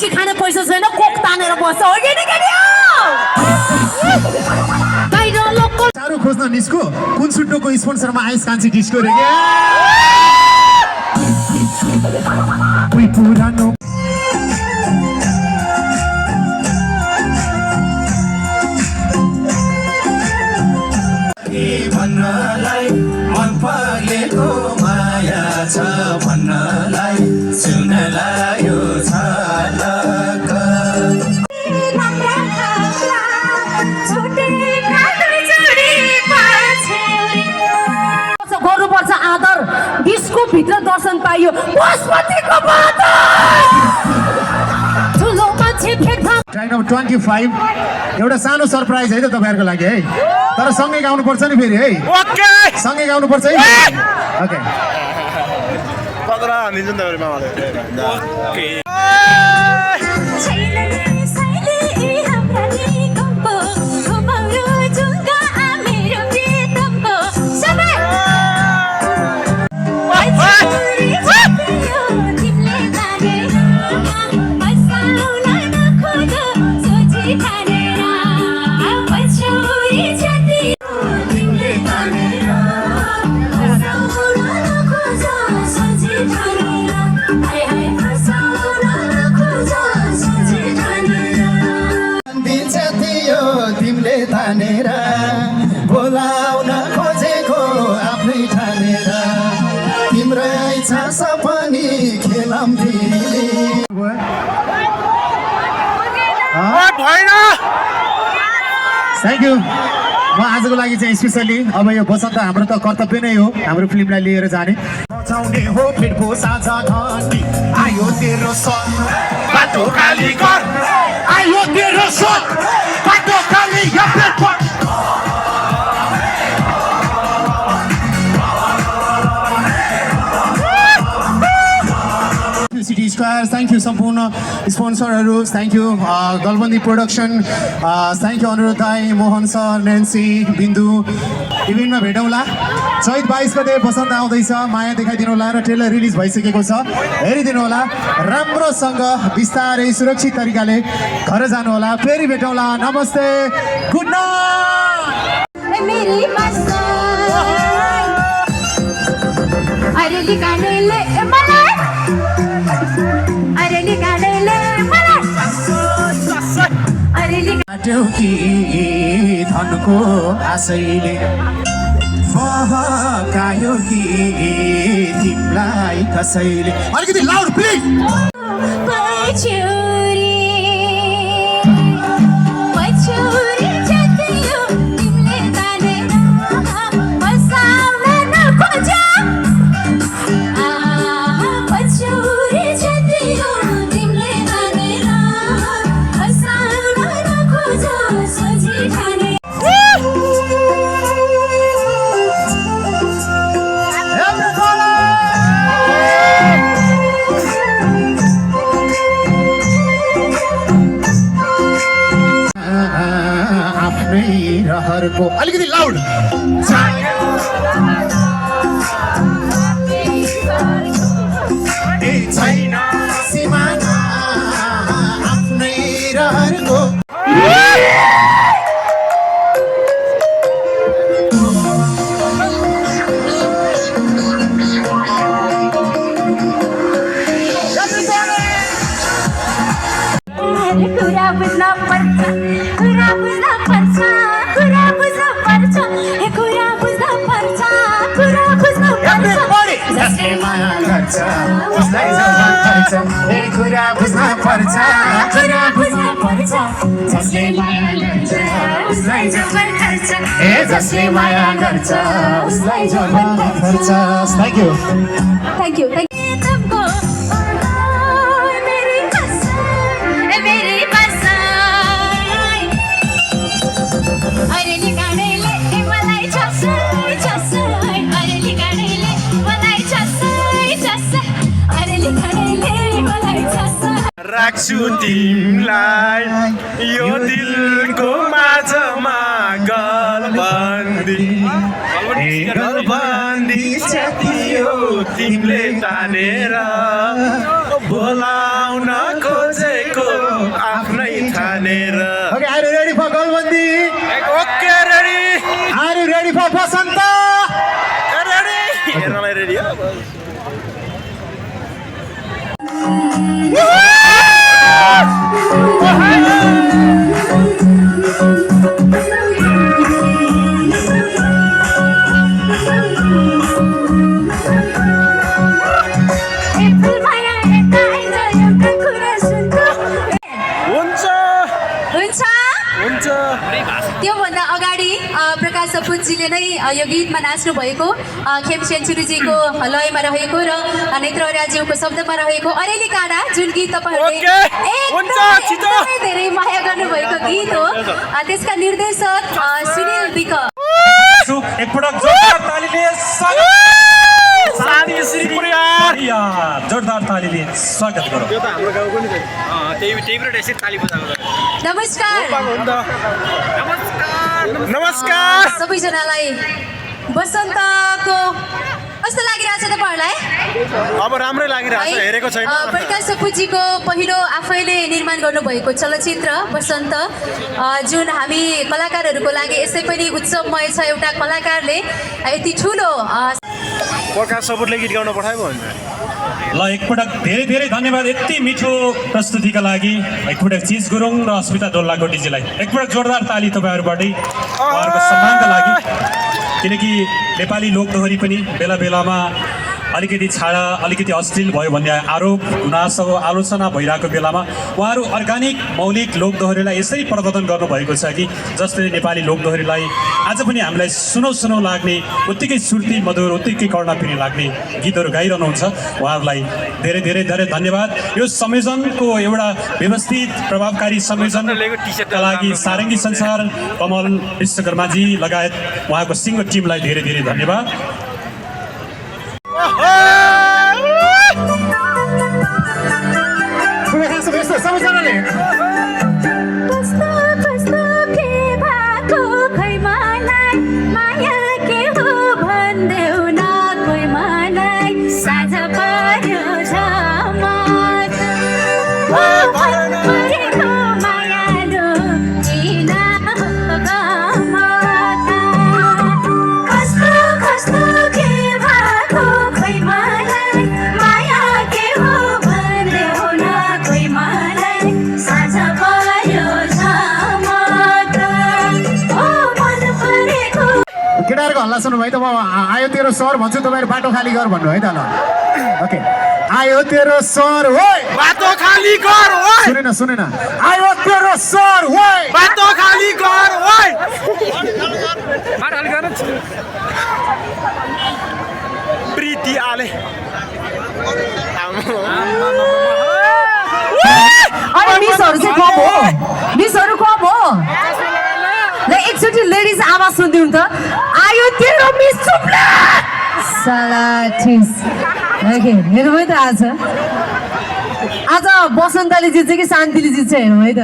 रक्सी खाने पैसा छैन कोक तानेर बस्छ हो कि नि केटी बाहिर लोकल चारो खोज्न निस्को कुन सुट्टोको स्पोन्सरमा आइस कान्छी डिस्को रे उही पुरानो भन्नलाई मन परेको माया छ भन्नलाई सुनलाई यो छलक गर्नुपर्छ आदर डिस्को भित्र दर्शन पाइयो पशुपतिको ठुलो मान्छे भेट्दा ट्र्याक नम्बर 25 एउटा सानो सरप्राइज है त तपाईहरुको लागि है तर सँगै गाउनु पर्छ नि फेरि है ओके सँगै गाउनु पर्छ है ओके पदरा हानिन्छ नि त मामाले ओके बोलाउन खोजेको आफ्नै ठानेर तिम्रो इच्छा सपनी खेलाम थ्याङ्क यू म आजको लागि चाहिँ स्पेसली अब यो बसन्त हाम्रो त कर्तव्य नै हो हाम्रो फिल्मलाई लिएर जाने बचाउने हो फिटको साझा घन्टी आयो तेरो सक बाटो खाली कर आयो तेरो सक बाटो खाली सिटी स्क्वायर थ्याङ्क यू सम्पूर्ण स्पोन्सरहरू thank you Galbandi production thank you Anurodh दाई मोहन सर नेन्सी बिन्दु इभेन्टमा भेटौँला चैत 22 गते बसन्त आउँदैछ माया देखाइदिनु होला र ट्रेलर रिलिज भइसकेको छ हेरिदिनु होला राम्रोसँग बिस्तारै सुरक्षित तरिकाले घर जानु होला फेरि भेटौँला नमस्ते गुड नाइट धनको आशैले बहकायो कि तिमीलाई कसैले अलिकति लाउड प्लिज रहरको अलिकति लाउड छैन सिमाना आफ्नै रहरको कुरा बुझ्न पर्छ जसले माया गर्छ उसलाई जबन गर्छ ए जसले माया गर्छ उसलाई जबन गर्छ थ्याङ्क यू थ्याङ्क यू राख्छु तिमीलाई यो दिलको माझमा गलबन्दी थियो तिमीले तानेर बोलाउन खोजेको सपुतजीले नै यो गीतमा नाच्नु भएको खेम सेन्चुरीजीको लयमा रहेको र नेत्र अर्याज्यूको शब्दमा रहेको अरेली काँडा जुन गीत तपाईँहरूले एकदमै धेरै माया गर्नुभएको गीत हो त्यसका निर्देशक सुनिल विक एकपटक जोरदार तालीले जोरदार तालीले स्वागत गरौँ। नमस्कार सबैजनालाई वसन्तको कस्तो लागिरहेछ तपाईँहरूलाई अब राम्रै लागिरहेछ हेरेको छैन प्रकाश सपुतजीको पहिलो आफैले निर्माण गर्नुभएको चलचित्र वसन्त जुन हामी कलाकारहरूको लागि यसै पनि उत्सवमय छ एउटा कलाकारले यति ठुलो प्रकाश सपुतले गीत गाउन पठायो भने ल एकपटक धेरै धेरै धन्यवाद यति मिठो प्रस्तुतिका लागि एकपटक चिज गुरुङ र अस्मिता डोल्लाकोटीजीलाई एकपटक जोरदार ताली तपाईँहरूबाटै उहाँहरूको सम्मानका लागि किनकि नेपाली लोकदोहोरी पनि बेला बेलामा अलिकति छाडा अलिकति अश्लील भयो भन्ने आरोप गुनासो आलोचना भइरहेको बेलामा उहाँहरू अर्ग्यानिक मौलिक लोकदोहोरीलाई यसरी प्रवर्धन गर्नुभएको छ कि जसले नेपाली लोकदोहोरीलाई आज पनि हामीलाई सुनौ लाग्ने उत्तिकै सुर्ती मधुर उत्तिकै कर्णप्रिय लाग्ने गीतहरू गाइरहनुहुन्छ उहाँहरूलाई धेरै धेरै धेरै धन्यवाद यो संयोजनको एउटा व्यवस्थित प्रभावकारी संयोजनका लागि सारङ्गी संसार कमल विश्वकर्माजी लगायत उहाँको सिङ्गो टिमलाई धेरै धेरै धन्यवाद। सबैजनाले कस्तो कस्तो के भएको खै मलाई माया के हो भन्देऊ न कोही मलाई साझ पर्यो झमक परेको मायालु किन हो गमक कस्तो कस्तो के भएको खै मलाई माया के हो भन्देऊ न कोही मलाई साझ पर्यो झमक ओ मन परेको केटाहरूको हल्ला सुन्नु भयो त म आयो तेरो सर भन्छु तपाईँहरू बाटो खाली गर भन्नु है त ल ओके आयो तेरो सर होय बाटो खाली गर ओइ सुनेन आयो तेरो सर होय बाटो खाली गर ओइ प्रीति आले अनि मिसहरू चाहिँ कम हो मिसहरू कम हो ल एकचोटि लेडिज आवाज सुनिदिउँ त आयो तेरो मिस चुप्ला साला ठिस ओके हेर्नु है त आज बसन्तले जित्छ कि शान्तिले जित्छ हेर्नु है त